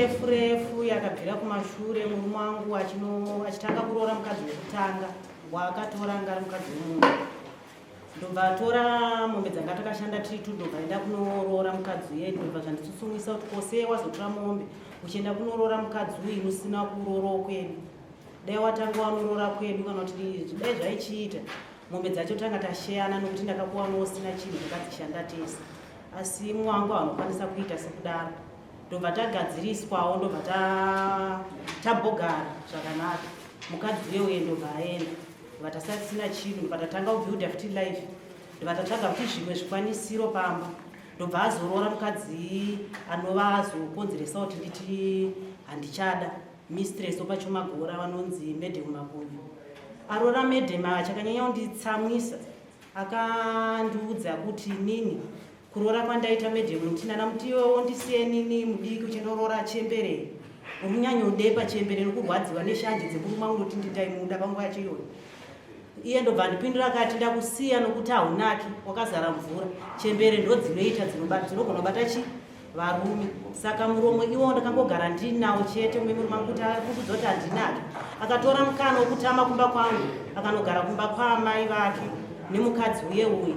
Irefu refu yakabvira kumashure murume wangu achitanga kuroora mukadzi wekutanga waakatora anga ari mukadzi wemunhu. Ndobva atora mombe dzanga takashanda tiri tu ndobva aenda kunoroora mukadzi uye ndobva zvanditsutsumwisa kuti kose wazotora mombe uchienda kunoroora mukadzi uyu usina kuroorwa kwedu. Dai watanga wanoroora kwedu kana kuti dai zvaichiita mombe dzacho tanga tasheyana nokuti ndakakuwana usina chinhu takadzishanda tese. Asi mwangu anokwanisa kuita sekudaro. Ndobva tagadziriswawo ndobva tambogara zvakanaka. Mukadzi uye uye ndobva aenda. Ndobva tasara tisina chinhu ndobva tatanga kubuilda futi life. Ndobva tatsvaga futi zvimwe zvikwanisiro pamba. Ndobva azoroora mukadzi anova azokonzeresa kuti nditi handichada. Mistress wepachomagora vanonzi Madam Makunyu. Aroora Madam ava chakanyanya kunditsamwisa akandiudza kuti nini kuroora kwandaita madam nokuti nana mutiwe wondisiye nini mudiki uchinoroora chembere uri kunyanyodepa chembere nokurwadziwa neshanje dzemurume wangu nokuti nditaimuda panguva yacho iyoyo iye ndobva andipindura akati ndakusiya nokuti haunaki wakazara mvura chembere ndodzinoita dzinogona kubata chi varume saka muromo iwowo ndakangogara ndinawo chete umwe murume wangu kuti akudza kuti handinake akatora mukana wekutama kumba kwangu akanogara kumba kwaamai vake nemukadzi uye uye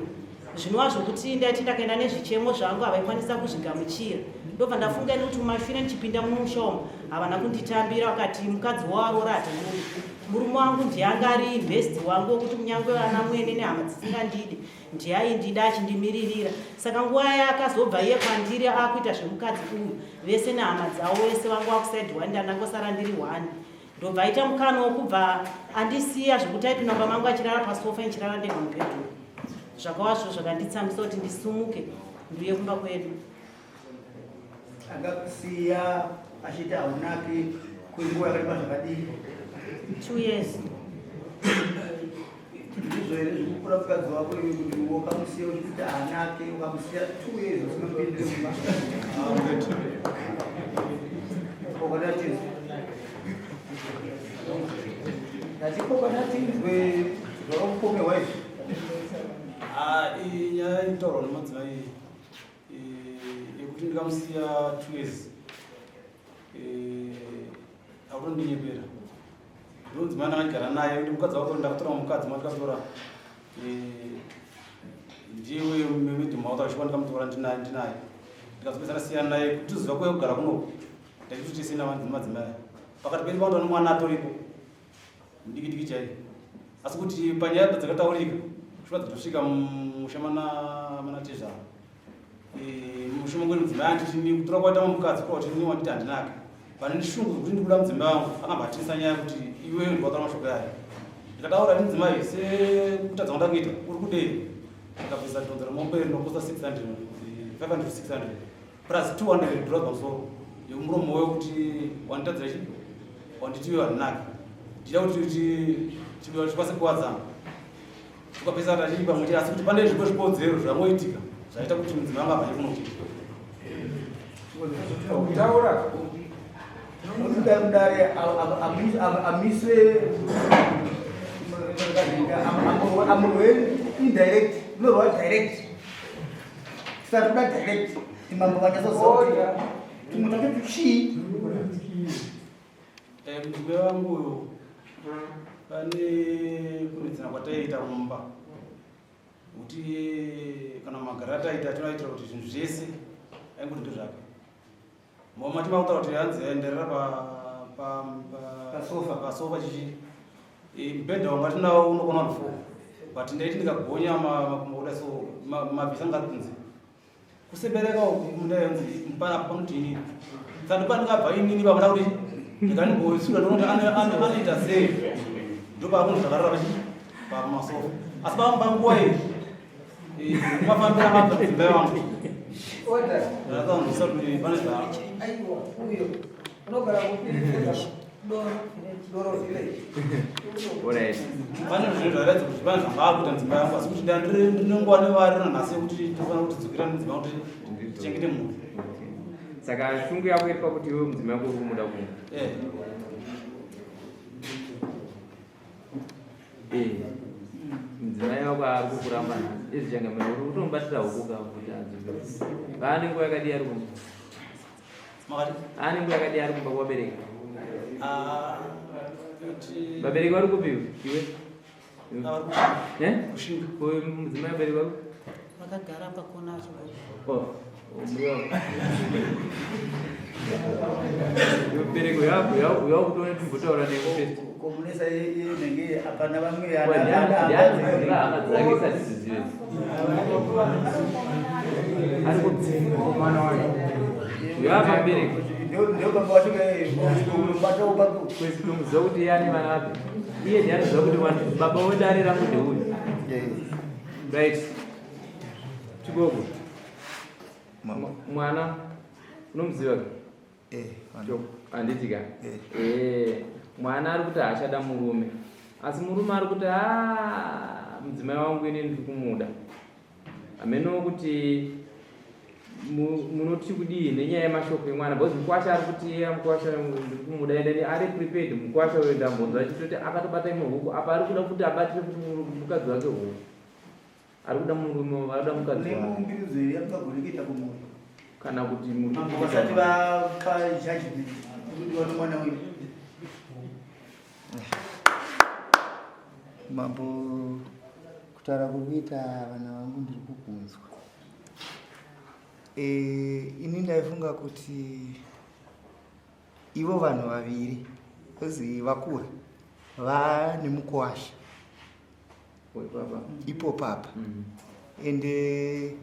zvinova zvokuti ndaiti ndakaenda nezvichemo zvangu havaikwanisa kuzvigamuchira ndobva ndafunga ini kuti mumashure ndichipinda mumusha umu havana kunditambira vakati mukadzi wawaroora hatimudi murume wangu ndiye anga ari best wangu wekuti kunyange vana mwene nehama dzisingandidi Ndiye aindida achindimiririra saka nguva yaakazobva iye kwandiri akuita zvemukadzi uyu vese nehama dzavo vese vanga vakusaidi one ndandangosara ndiri one ndobva aita mukana wokubva andisiya zvekuti aipinda mumba mangu achirara pasofa ndichirara ndega mubedroom zvakava zviro zvakanditsamisa kuti ndisumuke ndiuye kumba kwedu. Akakusiya achiti haunaki kwenguva yakareba zvakadii? 2 years. Ndizvo here zvikukura mukadzi wako iwe kuti wakamusiya uchiti haanake ukamusiya 2 years usina kupindire mumba? Kokonatinzwe. Ndati kokonatinzwe zvakakupomerwa izvi. Ah, iyi nyaya inotaurwa nemadzimai iyi yekuti ndikamusiya 2 years akutondinyepera ndomudzimai ndakagara naye kuti mukadzi wako ndakatora mukadzi matikatora ndiwe midhimauta shuwa ndikamutora ndinaye ndinaye ndikazopedzana siyana naye kuti tiziva kuya kugara kunoku ndachiti tisina madzimai pakati pedu pangu nemwana atoripo mudiki diki chaiye asi kuti panyaya dzakataurika shuwa dzatosvika musha mana mana tezvara eh, musha mangu mudzimai anditi ni kutora kwaita mukadzi kwa kuti ni wanditi handinaka pane ndishungu kuti ndikuda mudzimai wangu akabva atinisa nyaya kuti iwe ndiwataura mashoko yayo ndikataura ndi mudzimai sekutadza kwanda kuita uri kudei ndikabvisa dhonzo remombe rinokosta 600 500 600 plus 200 dollars pamusoro yemuromo wekuti wanditadzira chi wanditi iwe handinaki ndichida kuti tikwanise kuwadzana tukapesa tachii pamwe chete asi kuti pane zvimwe zvikodzero zvangoitika zvaita kuti mudzimai wangu abvache kunochita taura mudare amiswe amurwe indirect unorwa direct tisati kuda direct timambo vanyasoziva kuti tumwe tacho tuchii eh, murume wangu uyu pane kunetsana kwataiita mumba kuti kana magara ataita tinoaitira kuti zvinhu zvese aingoti ndezvake Mama chima kutaura kuti hanzi enderera pa pa pasofa pasofa chichi eh, mubhedha wanga tinawo unokwana vanhu four but ndaiti ndikagonya makumbo kuda so mabvisa anga ari kunze kusebereka uku munda yanzi mpana panoti inini saka ndopandikabva inini vavada kuti ndikanimboisura ndokuti anoita sei ndopaakunozvakarara pachi pamasofa asi panguva iyi mafambira mabva dzimba yangu ndakaonesa kuti pane zva pane zvinhu zvairatidza kuti pane zvanga akuita nzimba yangu asi kuti ndinenguva nevari nanhasi yekuti tofanira kuti dzokera nzimba yangu kuti tichengete mhuri saka shungu yako iri pakuti iwe mudzimai wako uri kumuda kumwe eh. Eh, mudzimai wako ari kukuramba nhasi izvi changamira uri kutomubatira huku ka kuti adzoke vaane nguva yakadii ari kumba Makati? Ane nguva yakadii ari kumba kuvabereki? Ah, kuti Vabereki vari kupi iwe? Ah, vari kushinga. Eh? Kushinga. Uyu mudzimai vabereki vako? Vakagara pakona vachingoti. Oh, oh, muri wako. Vabereki yako yako yako kutoona timbotaura newe first. Komunesa inenge hapana vamwe Ndiani hama dzake satizizive. Ari mwana wacho. Yava vabereki. Ndio baba wacho unombata upapo. Kwesi tomuziva kuti iye ane vana vapi. Iye ndiye anoziva kuti baba wedare rangu ndeuyu. Right. Chikoko. Mama. Mwana unomuziva ka? Eh, Handiti ka? Eh, mwana ari kuti haachada murume. Asi murume ari kuti haa mudzimai wangu ini ndiri kumuda. Hameno kuti munoti kudii nenyaya yemashoko emwana because mukwasha ari kuti iya mukwasha ndiri kumuda ende ari prepared mukwasha uyo ndambonzwa achitoti akatobata imwe huku apa ari kuda kuti abatire kuti mukadzi wake huku ari kuda murume ari kuda mukadzi wake Nemumbiridzo here yamungagone kuita kumuri. kana kuti muri Mambo vasati vapa judgment kuti vano mwana wenyu. Mambo, kutaura kuri kuita vana vangu ndiri kukunzwa. Ini ndaifunga kuti ivo vanhu vaviri kozi vakura vane mukuwasha ipo papa ende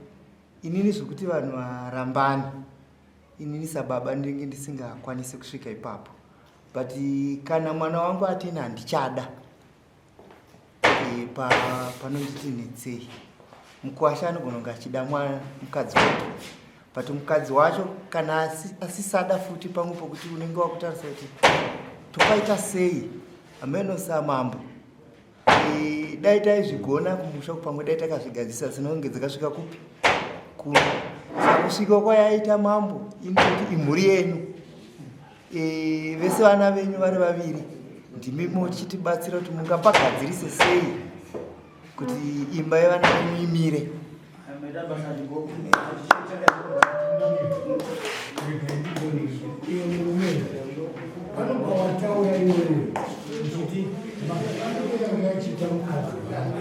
inini zvekuti vanhu varambani inini sababa ndinenge ndisingakwanisi kusvika ipapo, but kana mwana wangu atini handichada panonditi netsei mukuwasha anogona kunge achida mukadzi wake, but mukadzi wacho kana asisada futi pamwe pokuti unenge wakutarisa kuti topaita sei hameno samambo. Dai taizvigona kumusha pamwe dai takazvigadzisa dzinonge dzakasvika kupi kuno. Saka kusvika kwayaita mambo inoti imhuri yenyu, vese vana venyu vari vaviri ndimi muchitibatsira kuti mungapagadzirise sei kuti imba yevana venyu imire. Iwe murume, panobva wataura iwewe uchiti mafambiro yanga achiita mukadzi wangu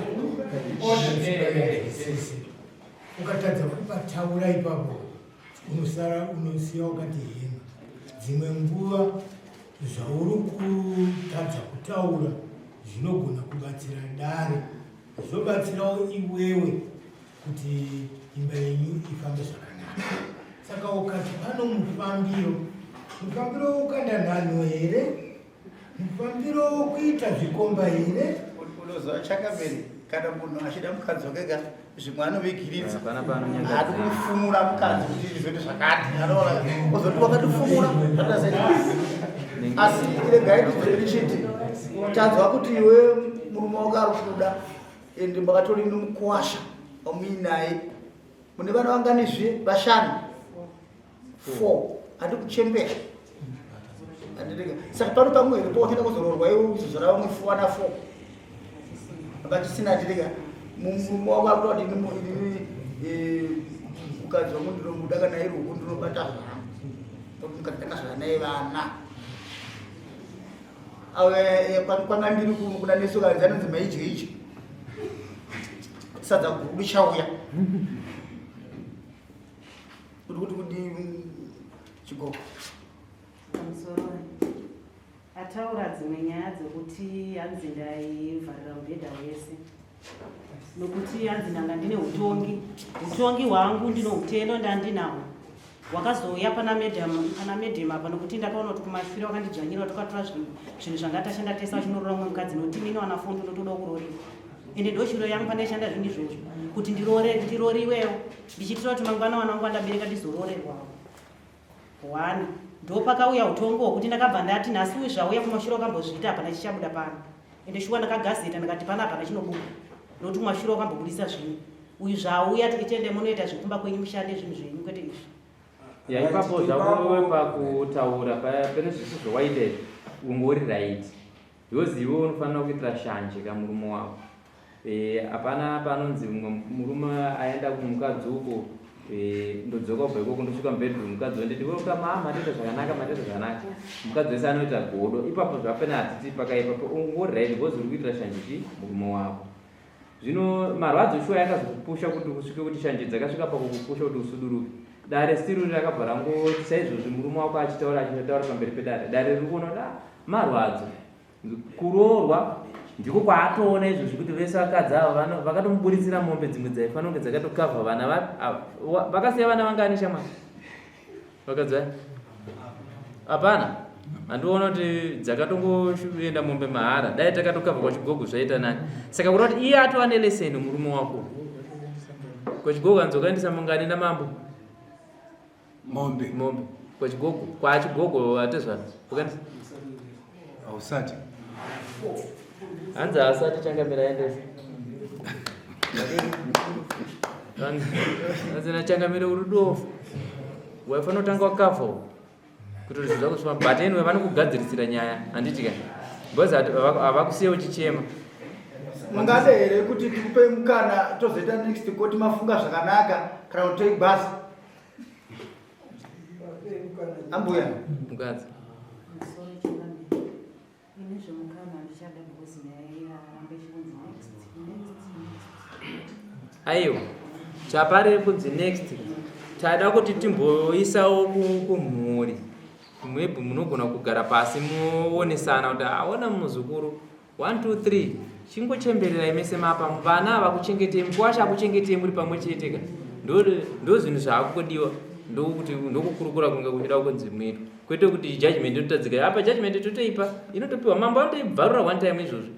ukatadza kupataura ipapo unosara unosiya wakati hema. Dzimwe nguva zvauri kutadza kutaura zvinogona kubatsira dare, zvobatsirawo iwewe kuti imba yenyu ifambe zvakanaka. Saka ukati pano mufambiro, mufambiro wokanda nhanho here, mufambiro wokuita zvikomba here? Unoziva chakamere kana munhu achida mukadzi wake ka zvimwe anovigiridza Hapana paanonyangadza. haadi kumufumura mukadzi kuti izvi zvoti zvakati anoona ozoti wakandifumura zvakasei. Asi regai ndizoti ndichiti tanzwa kuti iwe murume wako ari kuda ende makatori nemukwasha wamuinaye mune vana vanganizve vashanu 4 handi kuchembera. Saka pano pamwe here pawakuenda kuzoroorwa iwe uzozvara vamwe vana 4 vachisina atirega murume wako akuda kuti inini mukadzi wangu ndinomuda kana iri huku ndinobata zvangu nokuti mukadzi ndakazvara naye vana. Kwanga ndiri kuna nesukanzi anonzi maidye idye sadza gudu chauya kuti kuti kudi chigoko. Pamusoro ataura dzimwe nyaya dzekuti hanzi ndaivharira mubhedha wese nokuti hanzi ndanga ndine utongi, utongi hwangu ndinoutendo ndandinahwo wakazouya pana madam, pana madam apa nokuti ndakaona kuti kumashure wakandidzvanyira tukatora zvinhu zvanga tashanda tese vachinorora mumwe mukadzi nokuti inini wana fondo ndotoda kuroriwa ende ndoshuro yangu pandaishanda zvinhu izvozvo kuti ndiroriwewo ndichiitira kuti mangwana wana wangu andabereka ndizororerwawo. One ndopakauya utongo hwokuti ndakabva ndati nhasi uyu zvauya kumashure wakambozviita hapana chichabuda pano ende shuwa ndakagazeta ndakati pana hapana chinobuda nokuti kumashure wakambobudisa zvinhu uyu zvauya tichitende munoita zvekumba kwenyu mushande zvinhu zvenyu kwete izvi. Ya, ipapo zvako pakutaura pane zvese zvawaita izvi ungori right because iwe unofanira kuitira shanje kamurume wako. Hapana panonzi mumwe murume aenda kumukadzi uko Eh, ndodzoka kubva ikoko ndosvika mubedroom mukadzi wonditi welcome ah matoita zvakanaka matoita zvakanaka mukadzi wese anoita godo ipapo zvapena hatiti pakaipa ungori right because uri kuitira shanje chi murume wako zvino marwadzo shuwa yakazokupusha kuti usvike kuti shanje dzakasvika pakukupusha kuti usuduruke dare still rakabva rangoti saizvozvi murume wako achitaura achitaura pamberi pedare dare riri kuona kuti ah, marwadzo Kuroorwa ndiko kwaatoona izvozvi kuti vese vakadzi ava vakatomuburitsira mombe dzimwe dzaifanira kunge dzakatokavha vana vakasiya vana vangani shamwari vakadzi vaya hapana handiona kuti dzakatongoenda mombe mahara dai takatokavha kwachigogo zvaita nani saka kureva kuti iye atova neleseni murume wako kwachigogo hanzi wakaendesa mungani namambo Mombe. Mombe. Kwachigogo. Kwachigogo atezvara. Ukanzi. Hausati. Hanzi haasati changamira aendesa. Hanzi nachangamira uri dofo. Waifanira kutanga wakavha kuti zvinhu zvako zvifamba. But anyway vanokugadzirisira nyaya handiti ka. Because havakusiye uchichema. Mungade here kuti tikupei mukana tozoita next court mafunga zvakanaka kana kuti toigwaza? Ambuya. Mukadzi. Aiwa. Chapari kunzi next. Tada kuti timboisawo kumhuri. Maybe munogona kugara pasi muonesana kuti aona muzukuru 1 2 3 chingochembererai mese mapa vana ava kuchengetei mukuwasha akuchengetei muri pamwe chete ka ndo zvinhu zvaakungodiwa ndokuti ndokukurukura kunge kuchida kunzi muitwa kwete kuti judgment inotadzika apa judgment totoipa inotopiwa mambo anotoibvarura one time izvozvo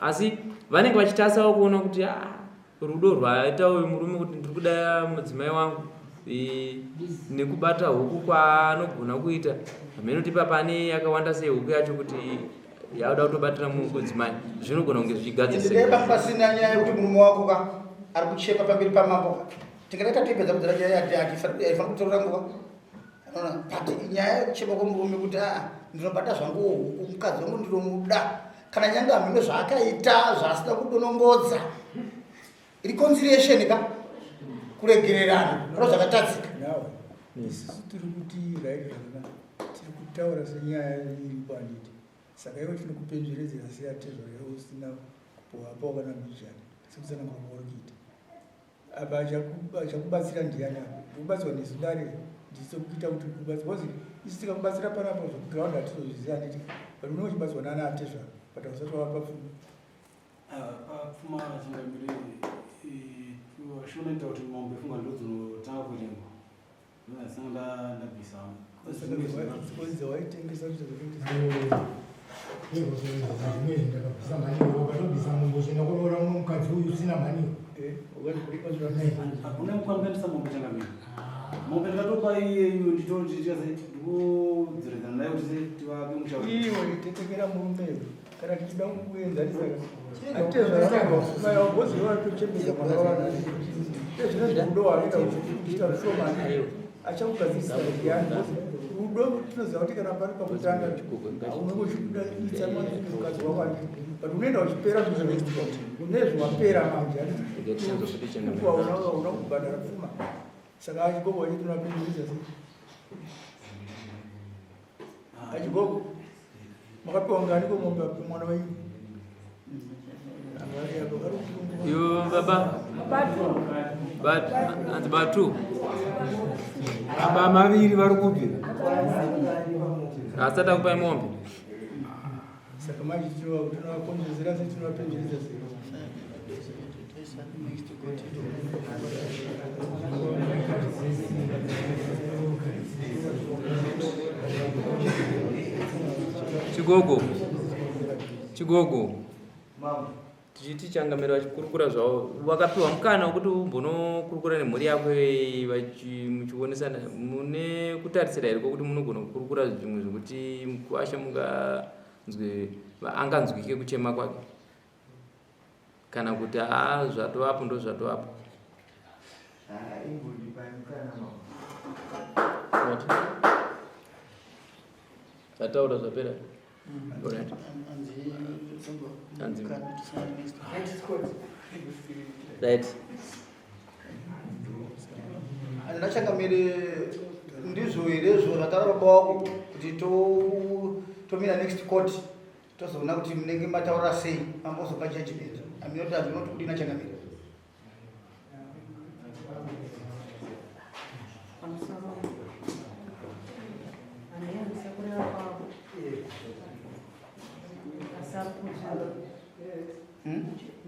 asi vanenge vachitasawo kuona kuti ah, Rudo rwaita uyu murume kuti ndiri kuda mudzimai wangu nekubata huku kwaanogona kuita hameno kuti ipapa ane yakawanda sei huku yacho kuti yakuda kutobatira mudzimai zvinogona kunge zvichigadzirisika pasina nyaya yekuti murume wako ka ari kuchema pamberi pamambo ka tingadai tatoipedza kudzira nyaya yaifanira kutorora nguva Unoona, but nyaya yekuchema kwemurume kuti aa ah, ndinobata zvangu huku mukadzi wangu ndinomuda kana nyange hameno zvaakaita zvaasina kudonongodza reconciliation ka kuregererana ro zvakatadzika isusu tiri kuti right zvakanaka tiri kutaura senyaya iripo handiti saka iwe tinokupenzveredzera seatezvaya usina kupowapawo kana mbijani sekutsanangura kwauri kuita Apa achakubatsira ndiyani apa? Ndikubatsirwa nesu dare ndiso kuita kuti kubatsira because isu tikakubatsira panapa zvekuground hatizozviziva handiti but unenge uchibatsirwa nana atezvara but hausati wava pafuma. Ah, pafuma changamire shona ita kuti mombe funga ndodzinotanga kuverengwa Dzawaitengesa ndakabvisa mari wakatobvisa mombe uchienda kuroora mumwe mukadzi uyu usina mari hakuna mukwanganisa mombe changamira mombe ndakatopa iyeyu ndikudzoredzana naye kuti tivake musha iwe tetekera murume kana tichida kuenzanisa atezvaozivaatochembedza mwana wavanhu ezvinezvi rudo waanoita kuita rushomani achakugadzirisa ndiani rudo tinoziva kuti kana pari pakutanga unenge uchiditsa mukadzi wako andii but unoenda uchipera unezvi wapera manje andikuwa una kubhadhara pfuma saka achigogo wacho tinapindurisa sei Achigogo makapiwa ngani ko mombe apo mwana wenyu? Yo baba. But hanzi batu. Baba maviri vari kupi? Asati akupai mombe. Saka manje tinovakonzezera sei tinovapenjereza sei? Chigogo. Chigogo. Tichiti changamire vachikurukura zvavo vakapiwa mukana wekuti umbonokurukura nemhuri yako muchionesana mune kutarisira here kwekuti munogona kukurukura zvimwe zvekuti mukuwasha munganzwe anganzwike kuchema kwake kana kuti haa zvatovapo ndozvatovapo zvataura zvapera right. Ndachangamire ndizvo here izvo zvataura baba wako kuti tomira next court tozoona kuti munenge mataura sei mambozopa judgment aminoti hazvinoti kudini achangamire.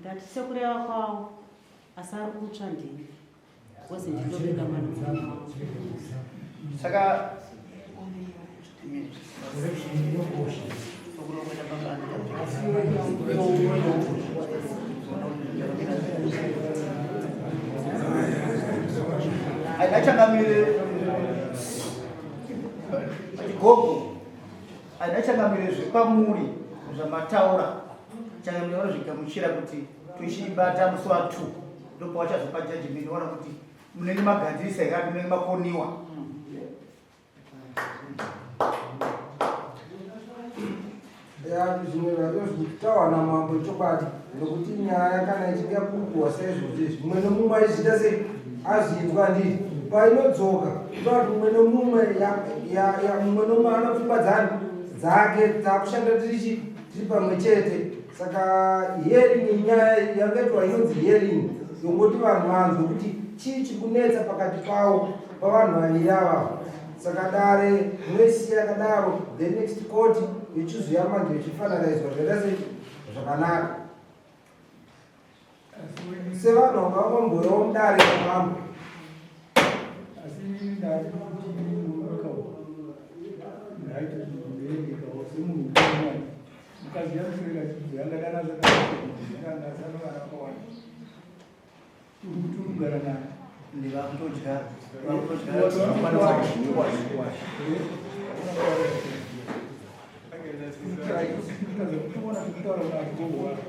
Ndati sekureva kwavo asi ari kutsva ndini because ndinobika mwana. Saka Aina changamire gogo, aina changamire zvekwamuri zvamataura, changamire vanozvigamuchira kuti tochibata musi wa 2 ndopawachazopa judgment ona kuti munenge magadzirisa here ati munenge makoniwa. Ya, zvimwe zvacho zvitaurwa namambo chokwadi, nokuti nyaya kana ichinge yakurukurwa saizvozvo izvi, mumwe nomumwe aizviita sei azvinzwa, handiti? Painodzoka kuta kuti mumwe nomumwe mumwe nomumwe ana pfungwa dzani dzake dzakushanda tirichi tiri pamwe chete. Saka hearing, nyaya yangaitwa inonzi hearing, yongoti vanhu vanzwe kuti chii chikunetsa pakati pavo pavanhu vaviri ava. Saka dare munoisiya yakadaro, the next court yochizoya manje yochifananaizwa zvaita sei zvakanaka sevanhu vanga vamboyawo mudare ramambo. Asi ndati kuti akawo ndaitoberekawo semunhu umwe mukadzi yamuswera chidzo yangadana zvakanaka asana vana vakawanda uri kuti uri kugara naye. Ndivakutodya. Kutoona kutaura kuna gogo wako.